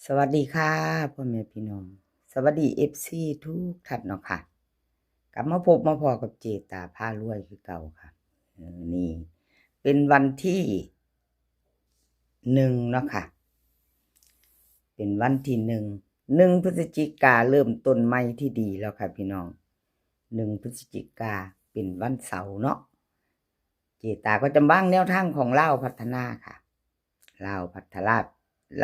ສະຫວັດດີຄ່ະ ພໍ່ແມ່ພີ່ນ້ອງ ສະຫວັດດີ ເອັຟຊີ ທຸກທ່ານເນາະຄ່ະ. ກັບມາພົບມາພໍ້ກັບເຈຕາພາລວຍຄືເກົ່າຄ່ະ. ມື້ນີ້ເປັນວັນທີໜຶ່ງເນາະຄ່ະ ເປັນວັນທີໜຶ່ງ ໜຶ່ງ ພຶສຈິກາ ເລີ່ມຕົ້ນໃໝ່ທີ່ດີແລ້ວຄ່ະພີ່ນ້ອງ. ໜຶ່ງ ພຶສຈິກາ ເປັນວັນເສົາເນາະ. ເຈຕາກໍຈະວາງແນວທາງຂອງລາວພັດທະນາຄ່ະ. ລາວພັດທະລາ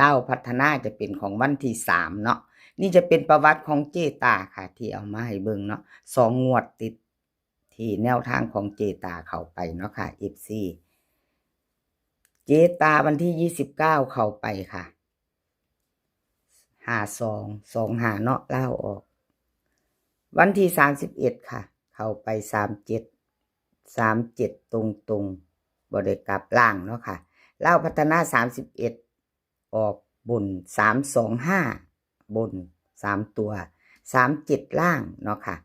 ລາວພັດທະນາຈະເປັນຂອງວັນທີສາມເນາະ. ນີ້ຈະເປັນປະຫວັດຂອງເຈຕາຄ່ະ ທີ່ເອົາມາໃຫ້ເບິ່ງເນາະ ສອງງວດຕິດ ທີ່ແນວທາງຂອງເຈຕາເຂົ້າໄປເນາະຄ່ະ ເອັຟຊີ. ເຈຕາວັນທີຊາວເກົ້າເຂົ້າໄປຄ່ະ ຫ້າສອງ ສອງຫ້າເນາະ ລາວອອກ. ວັນທີຊາວເອັດຄ່ະ ເຂົ້າໄປສາມເຈັດ ສາມເຈັດຕົງໆ ບໍ່ໄດ້ກັບ ລ່າງເນາະຄ່ະ. ລາວພັດທະນາສາມສິບເອັດ ອອກບົນ ສາມສອງຫ້າ ບົນສາມຕົວ ສາມເຈັດລ່າງເນາະຄ່ະ.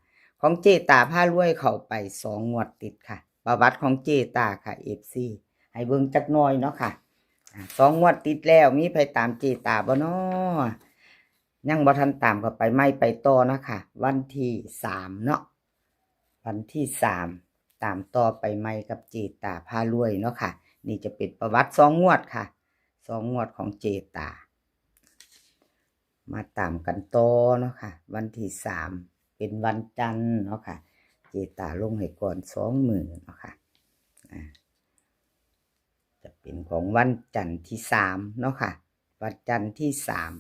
ຂອງເຈຕາພາລວຍເຂົ້າໄປສອງງວດຕິດຄ່ະ. ປະຫວັດຂອງເຈຕາຄ່ະ ເອັຟຊີ ໃຫ້ເບິ່ງຈັກໜ້ອຍເນາະຄ່ະ. ອາ ສອງງວດຕິດແລ້ວ ມີໃຜຕາມເຈຕາບໍ່ນໍ? ຍັງບໍ່ທັນຕາມກໍໄປໃໝ່ໄປຕໍ່ເນາະຄ່ະ. ວັນທີຊາວເນາະ ວັນທີຊາວ ຕາມຕໍ່ໄປໃໝ່ກັບເຈຕາພາລວຍເນາະຄ່ະ. ນີ້ຈະເປັນປະຫວັດສອງງວດຄ່ະ ສອງງວດຂອງເຈຕາ. ມາຕາມກັນຕໍ່ເນາະຄ່ະ. ວັນທີຊາວ ເປັນວັນຈັນເນາະຄ່ະ. ເຈຕາລົງໃຫ້ກ່ອນສອງມື້ເນາະຄ່ະ. ອາ ຈະເປັນຂອງວັນຈັນທີຊາວເນາະຄ່ະ ວັນຈັນທີຊາວ.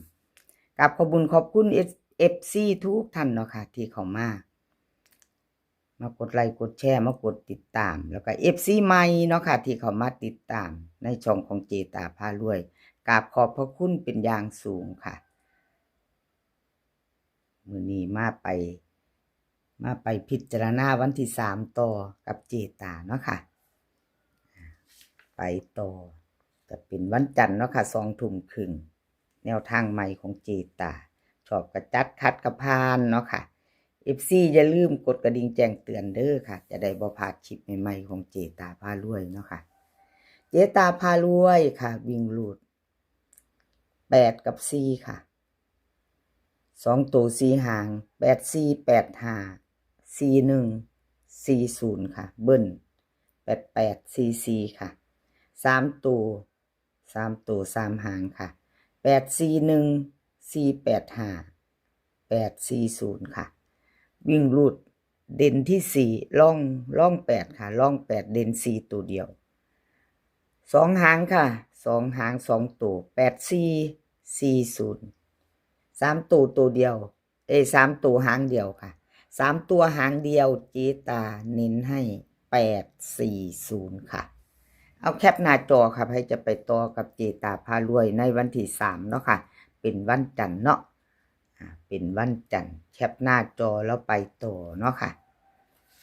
ກາບຂອບບຸນຂອບຄຸນເອັຟຊີທຸກທ່ານເນາະຄ່ະ ທີ່ເຂົ້າມາ ມາກົດໄລກົດແຊ ມາກົດຕິດຕາມ ແລ້ວກໍເອັຟຊີໃໝ່ເນາະຄ່ະ ທີ່ເຂົ້າມາຕິດຕາມໃນຊ່ອງຂອງເຈຕາພາລວຍ ກາບຂອບພະຄຸນເປັນຢ່າງສູງຄ່ະ. ມື້ນີ້ມາໄປ ມາໄປພິຈາລະນາວັນທີຊາວຕໍ່ກັບເຈຕາເນາະຄ່ະ. ໄປຕໍ່ ຈະເປັນວັນຈັນເນາະຄ່ະ ສອງທຸ່ມເຄິ່ງ ແນວທາງໃໝ່ຂອງເຈຕາ. ຊອບກະຈັດ ຂັດກະຜ່ານເນາະຄ່ະ. ເອັຟຊີຢ່າລືມກົດກະດິ່ງແຈ້ງເຕືອນເດີຄ່ະ ຈະໄດ້ບໍ່ພາດຄລິບໃໝ່ໆຂອງເຈຕາພາລວຍເນາະຄ່ະ. ເຈຕາພາລວຍຄ່ະ ວິ່ງຮູດ ແປດກັບສີ່ຄ່ະ. ສອງໂຕສີ່ຫາງ ແປດສີ່ ແປດຫ້າ ສີ່ໜຶ່ງ ສີ່ສູນຄ່ະ. ເບິ້ນ ແປດແປດ ສີ່ສີ່ຄ່ະ. ສາມໂຕ ສາມໂຕສາມຫາງຄ່ະ ແປດສີ່ໜຶ່ງ ສີ່ແປດຫ້າ ແປດສີ່ສູນຄ່ະ. ວິ່ງຮູດ ເດັ່ນທີ່ສີ່ ລອງ ລອງແປດຄ່ະ ລອງແປດ ເດັ່ນສີ່ໂຕດຽວ. ສອງຫາງຄ່ະ ສອງຫາງສອງໂຕ ແປດສີ່ ສີ່ສູນ. ສາມໂຕໂຕດຽວ ເອີ ສາມໂຕຫາງດຽວຄ່ະ ສາມຕົວຫາງດຽວ ເຈຕາເນັ້ນໃຫ້ ແປດສີ່ສູນຄ່ະ. ເອົາແຄປໜ້າຈໍຄ່ະ ໃຜຈະໄປຕໍ່ກັບເຈຕາພາລວຍໃນວັນທີຊາວເນາະຄ່ະ ເປັນວັນຈັນເນາະ. ອາ ເປັນວັນຈັນ ແຄປໜ້າຈໍແລ້ວໄປຕໍ່ເນາະຄ່ະ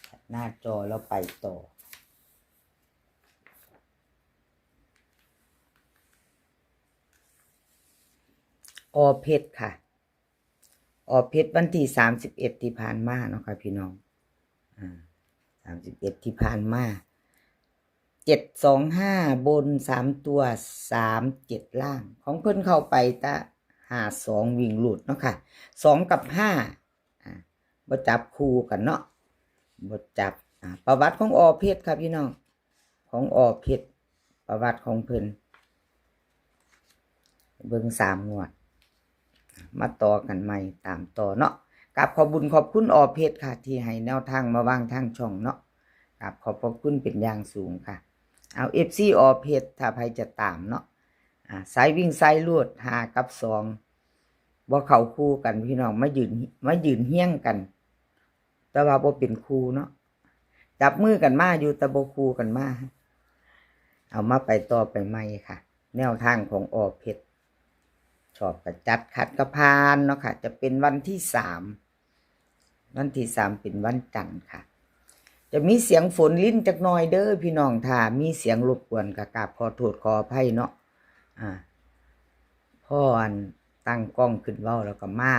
ແຄປໜ້າຈໍແລ້ວໄປຕໍ່. ອໍເພັດຄ່ະ ອໍເພັດວັນທີຊາວເອັດທີ່ຜ່ານມາເນາະຄ່ະພີ່ນ້ອງ ອາ ຊາວເອັດທີ່ຜ່ານມາ ເຈັດສອງຫ້າ ບົນສາມຕົວ ສາມເຈັດລ່າງ ຂອງເພິ່ນເຂົ້າໄປຕະ ຫ້າສອງ ວິ່ງຮູດເນາະຄ່ະ ສອງກັບຫ້າ ອາ ບໍ່ຈັບຄູ່ກັນເນາະ ບໍ່ຈັບ ອາ ປະຫວັດຂອງອໍເພັດຄ່ະພີ່ນ້ອງ ຂອງອໍເພັດ ປະຫວັດຂອງເພິ່ນ ເບິ່ງສາມງວດ ມາຕໍ່ກັນໃໝ່ ຕາມຕໍ່ເນາະ. ກາບຂອບບຸນຂອບຄຸນອໍເພັດຄ່ະ ທີ່ໃຫ້ແນວທາງມາວາງທາງຊ່ອງເນາະ ກາບຂອບພະຄຸນເປັນຢ່າງສູງຄ່ະ. ເອົາ ເອັຟຊີ ອໍເພັດ ຖ້າໃຜຈະຕາມເນາະ ອາ ສາຍວິ່ງສາຍຮູດ ຫ້າກັບສອງ ບໍ່ເຂົ້າຄູ່ກັນ ພີ່ນ້ອງ ມາຢືນ ມາຢືນຮຽງກັນ ແຕ່ວ່າບໍ່ເປັນຄູ່ເນາະ ຈັບມືກັນມາຢູ່ ແຕ່ບໍ່ຄູ່ກັນມາ. ເອົາ ມາໄປຕໍ່ໄປໃໝ່ຄ່ະ ແນວທາງຂອງອໍເພັດ ຊອບກະຈັດ ຂັດກະຜ່ານເນາະຄ່ະ. ຈະເປັນວັນທີສາມ ວັນທີສາມເປັນວັນຈັນຄ່ະ ຈະມີສຽງຝົນລິນຈັກໜ້ອຍເດີພີ່ນ້ອງ ຖ້າມີສຽງລົບກວນກະກາບຂໍໂທດຂໍອະໄພເນາະ. ອາ ພໍອັນຕັ້ງກ້ອງຂຶ້ນເວົ້າແລ້ວກໍມາ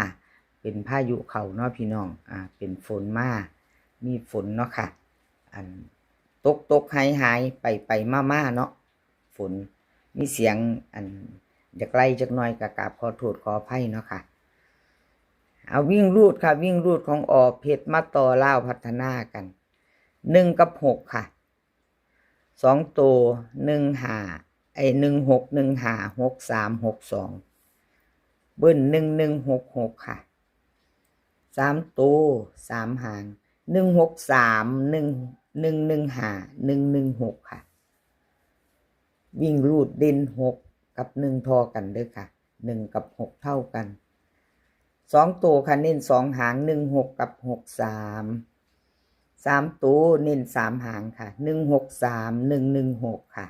ເປັນພາຍຸເຂົ້າເນາະພີ່ນ້ອງ ອາ ເປັນຝົນມາ ມີຝົນເນາະຄ່ະ ອັນຕົກໆຫາຍໆ ໄປໆມາໆເນາະ ຝົນ ມີສຽງອັນ ຢາກໄລ່ຈັກໜ່ອຍກໍກາບຂໍໂທດຂໍອະໄພເນາະຄ່ະ. ເອົາ ວິ່ງຮູດຄ່ະ ວິ່ງຮູດຂອງ ອ.ເພັດ ມາຕໍ່ລາວພັດທະນາກັນ ໜຶ່ງກັບຫົກຄ່ະ. ສອງໂຕ ໜຶ່ງຫ້າ ເອີຍ ໜຶ່ງຫົກ ໜຶ່ງຫ້າ ຫົກສາມ ຫົກສອງ ເບິ້ນ ໜຶ່ງໜຶ່ງ ຫົກຫົກຄ່ະ. ສາມໂຕ ສາມຫາງ ໜຶ່ງຫົກສາມ ໜຶ່ງໜຶ່ງຫ້າ ໜຶ່ງໜຶ່ງຫົກຄ່ະ. ວິ່ງຮູດເດັ່ນຫົກກັບໜຶ່ງທໍ່ກັນເດີຄ່ະ ໜຶ່ງກັບຫົກເທົ່າກັນ. ສອງໂຕຄ່ະ ເນັ້ນສອງຫາງ ໜຶ່ງຫົກກັບຫົກສາມ. ສາມໂຕ ເນັ້ນສາມຫາງຄ່ະ ໜຶ່ງຫົກສາມ ໜຶ່ງໜຶ່ງຫົກຄ່ະ.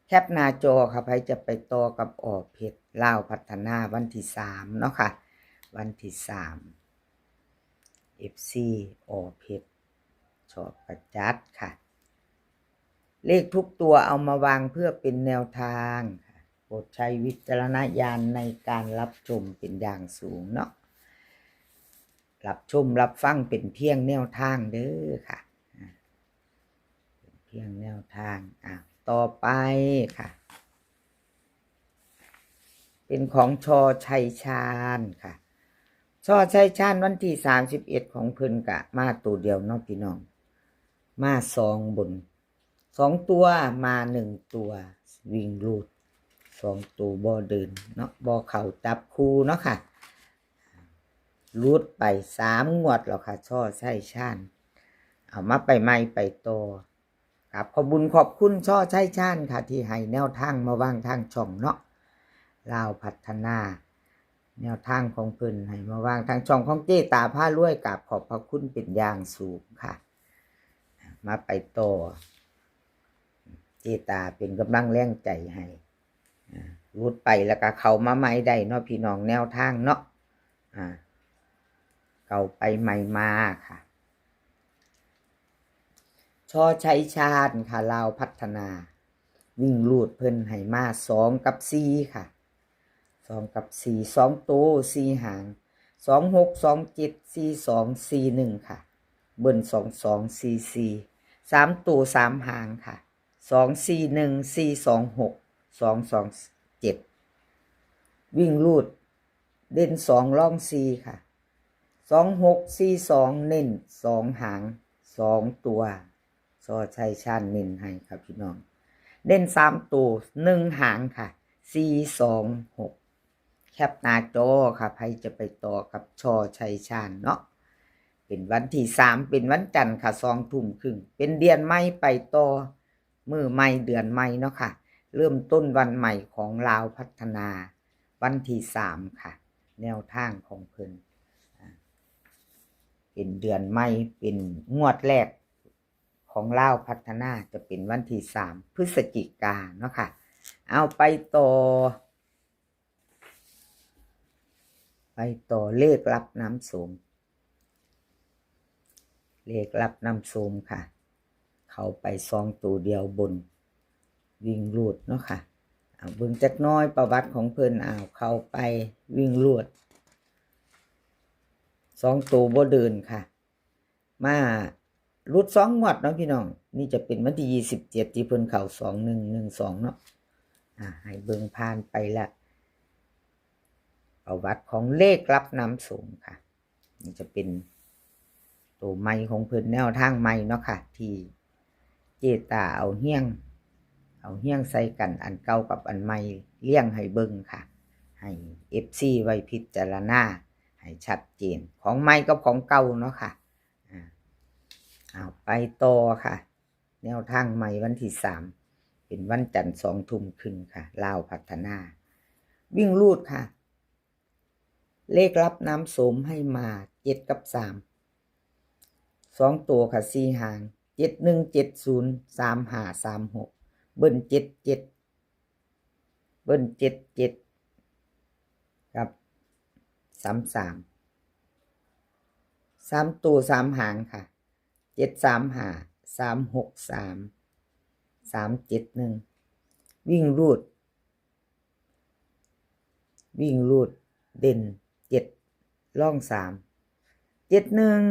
ແຄັບໜ້າຈໍຄ່ະ ໃຜຈະໄປຕໍ່ກັບ ອ.ເພັດ ລາວພັດທະນາ ວັນທີສາມເນາະຄ່ະ ວັນທີສາມ ເອັຟຊີ ອ.ເພັດ ຊອບກະຈັດຄ່ະ. ເລກທຸກຕົວເອົາມາວາງເພື່ອເປັນແນວທາງຄ່ະ ໂປດໃຊ້ວິຈາລະນະຍານໃນການຮັບຊົມເປັນຢ່າງສູງເນາະ. ຮັບຊົມຮັບຟັງເປັນພຽງແນວທາງເດີຄ່ະ ເປັນພຽງແນວທາງ. ອ່າ ຕໍ່ໄປຄ່ະ ເປັນຂອງ ຊ.ໄຊຊານຄ່ະ. ຊ.ໄຊຊານ ວັນທີສາມສິບເອັດຂອງເພິ່ນກະມາໂຕດຽວເນາະພີ່ນ້ອງ ມາສອງບົນ ສອງຕົວ ມາໜຶ່ງຕົວ ວິ່ງຮູດສອງໂຕບໍ່ເດີນເນາະ ບໍ່ເຂົ້າຈັບຄູ່ເນາະຄ່ະ. ຫຼຸດໄປສາມງວດແລ້ວຄ່ະ ຊ.ໄຊຊານ. ເອົາ ມາໄປໃໝ່ໄປຕໍ່. ກາບຂອບບຸນຂອບຄຸນ ຊ.ໄຊຊານຄ່ະ ທີ່ໃຫ້ແນວທາງມາວາງທາງຊ່ອງເນາະ ລາວພັດທະນາ ແນວທາງຂອງເພິ່ນໃຫ້ມາວາງທາງຊ່ອງຂອງເຈຕາພາລວຍ ກາບຂອບພະຄຸນເປັນຢ່າງສູງຄ່ະ. ມາໄປຕໍ່ ເຈຕາເປັນກຳລັງແຮງໃຈໃຫ້. ອ່າ ຫຼຸດໄປແລ້ວກໍເຂົ້າມາໃໝ່ໄດ້ເນາະພີ່ນ້ອງ ແນວທາງເນາະ ອ່າ ເຂົ້າໄປໃໝ່ມາຄ່ະ. ຊ.ໄຊຊານຄ່ະ ລາວພັດທະນາ ວິ່ງຮູດເພິ່ນໃຫ້ມາສອງກັບສີ່ຄ່ະ ສອງກັບສີ່ ສອງໂຕສີ່ຫາງ ສອງຫົກ ສອງເຈັດ ສີ່ສອງ ສີ່ໜຶ່ງຄ່ະ ເບິ້ນ ສອງສອງ ສີ່ສີ່ ສາມໂຕສາມຫາງຄ່ະ ສອງສີ່ໜຶ່ງ ສີ່ສອງຫົກ ສອງສອງເຈັດ. ວິ່ງຮູດເດັ່ນສອງ ລອງສີ່ຄ່ະ ສອງຫົກ ສີ່ສອງ ເນັ້ນສອງຫາງ ສອງຕົວ ຊ.ໄຊຊານເນັ້ນໃຫ້ຄ່ະພີ່ນ້ອງ ເນັ້ນສາມໂຕ ໜຶ່ງຫາງຄ່ະ ສີ່ສອງຫົກ. ແຄັບໜ້າຈໍຄ່ະ ໃຜຈະໄປຕໍ່ກັບ ຊ.ໄຊຊານເນາະ ເປັນວັນທີສາມ ເປັນວັນຈັນຄ່ະ ສອງທຸ່ມຄຶ່ງ ເປັນເດືອນໃໝ່ໄປຕໍ່ ມື້ໃໝ່ເດືອນໃໝ່ເນາະຄ່ະ ເລີ່ມຕົ້ນວັນໃໝ່ຂອງລາວພັດທະນາ ວັນທີສາມຄ່ະ. ແນວທາງຂອງເພິ່ນ ອ່າ ເປັນເດືອນໃໝ່ ເປັນງວດແລກຂອງລາວພັດທະນາ ຈະເປັນວັນທີສາມ ພຶສຈິກາເນາະຄ່ະ. ເອົາ ໄປຕໍ່ ໄປຕໍ່ເລກລັບນ້ຳໂສມ ເລກລັບນ້ຳໂສມຄ່ະ ເຂົ້າໄປສອງໂຕດຽວບົນ ວິ່ງຮູດເນາະຄ່ະ. ເອົາ ເບິ່ງຈັກໜ້ອຍປະຫວັດຂອງເພິ່ນ. ເອົາ ເຂົ້າໄປ ວິ່ງຮູດ ສອງໂຕບໍ່ເດີນຄ່ະ ມາຫຼຸດສອງງວດເນາະພີ່ນ້ອງ. ນີ້ຈະເປັນວັນທີຊາວເຈັດ ທີ່ເພິ່ນເຂົ້າສອງໜຶ່ງ ໜຶ່ງສອງເນາະ. ອ່າ ໃຫ້ເບິ່ງຜ່ານໄປລະ ປະຫວັດຂອງເລກລັບນ້ຳໂສມຄ່ະ. ນີ້ຈະເປັນໂຕໃໝ່ຂອງເພິ່ນ ແນວທາງໃໝ່ເນາະຄ່ະ ທີ່ເຈຕາເອົາຮຽງ ເອົາຮຽງໃສ່ກັນ ອັນເກົ່າກັບອັນໃໝ່ລຽງໃຫ້ເບິ່ງຄ່ະ ໃຫ້ເອັຟຊີໄວ້ພິຈາລະນາໃຫ້ຊັດເຈນ ຂອງໃໝ່ກັບຂອງເກົ່າເນາະຄ່ະ. ອ່າ ເອົາ ໄປຕໍ່ຄ່ະ ແນວທາງໃໝ່ວັນທີສາມ ເປັນວັນຈັນ ສອງທຸ່ມຄຶ່ງຄ່ະ ລາວພັດທະນາ. ວິ່ງຮູດຄ່ະ ເລກລັບນ້ຳໂສມໃຫ້ມາເຈັດກັບສາມ ສອງໂຕຄ່ະ ສີ່ຫາງ ເຈັດໜຶ່ງ ເຈັດສູນ ສາມຫ້າ ສາມຫົກ ເບິ້ນເຈັດເຈັດ ເບິ້ນເຈັດເຈັດ ກັບສາມສາມ ສາມໂຕສາມຫາງຄ່ະ ເຈັດສາມຫ້າ ສາມຫົກສາມ ສາມເຈັດໜຶ່ງ. ວິ່ງຮູດ ວິ່ງຮູດເດັ່ນເຈັດ ລອງສາມ ເຈັດໜຶ່ງ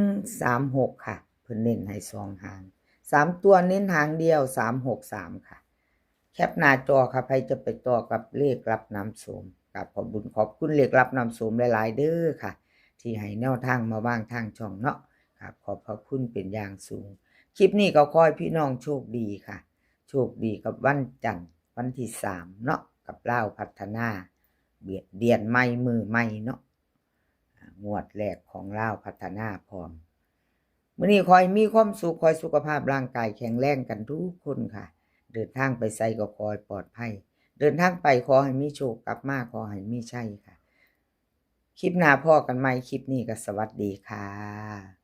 ສາມຫົກຄ່ະ ເພິ່ນເນັ້ນໃຫ້ສອງຫາງ ສາມຕົວເນັ້ນຫາງດຽວ ສາມຫົກສາມຄ່ະ. ແ แคปหน้าจอค่ะ ไผจะไปต่อกับเลขลับนำโชค กราบขอบบุญขอบคุณเลขลับนำโชคหลายๆ เด้อค่ะ ที่ให้แนวทางมาวางทางช่องเนาะ กราบขอบพระคุณเป็นอย่างสูง คลิปนี้ก็ขอให้พี่น้องโชคดีค่ะ โชคดีกับวันจันทร์ วันที่สามเนาะ กับลาวพัฒนา เบียดเบียนใหม่มื้อใหม่เนาะ อ่า งวดแรกของลาวพัฒนาพร้อม มื้อนี้ขอให้มีความสุข ขอให้สุขภาพร่างกายแข็งแรงกันทุกคนค่ะ เดินทางไปไสก็ขอให้ปลอดภัย เดินทางไปขอให้มีโชค กลับมาขอให้มีชัยค่ะ คลิปหน้าพ้อกันใหม่ คลิปนี้ก็สวัสดีค่ะ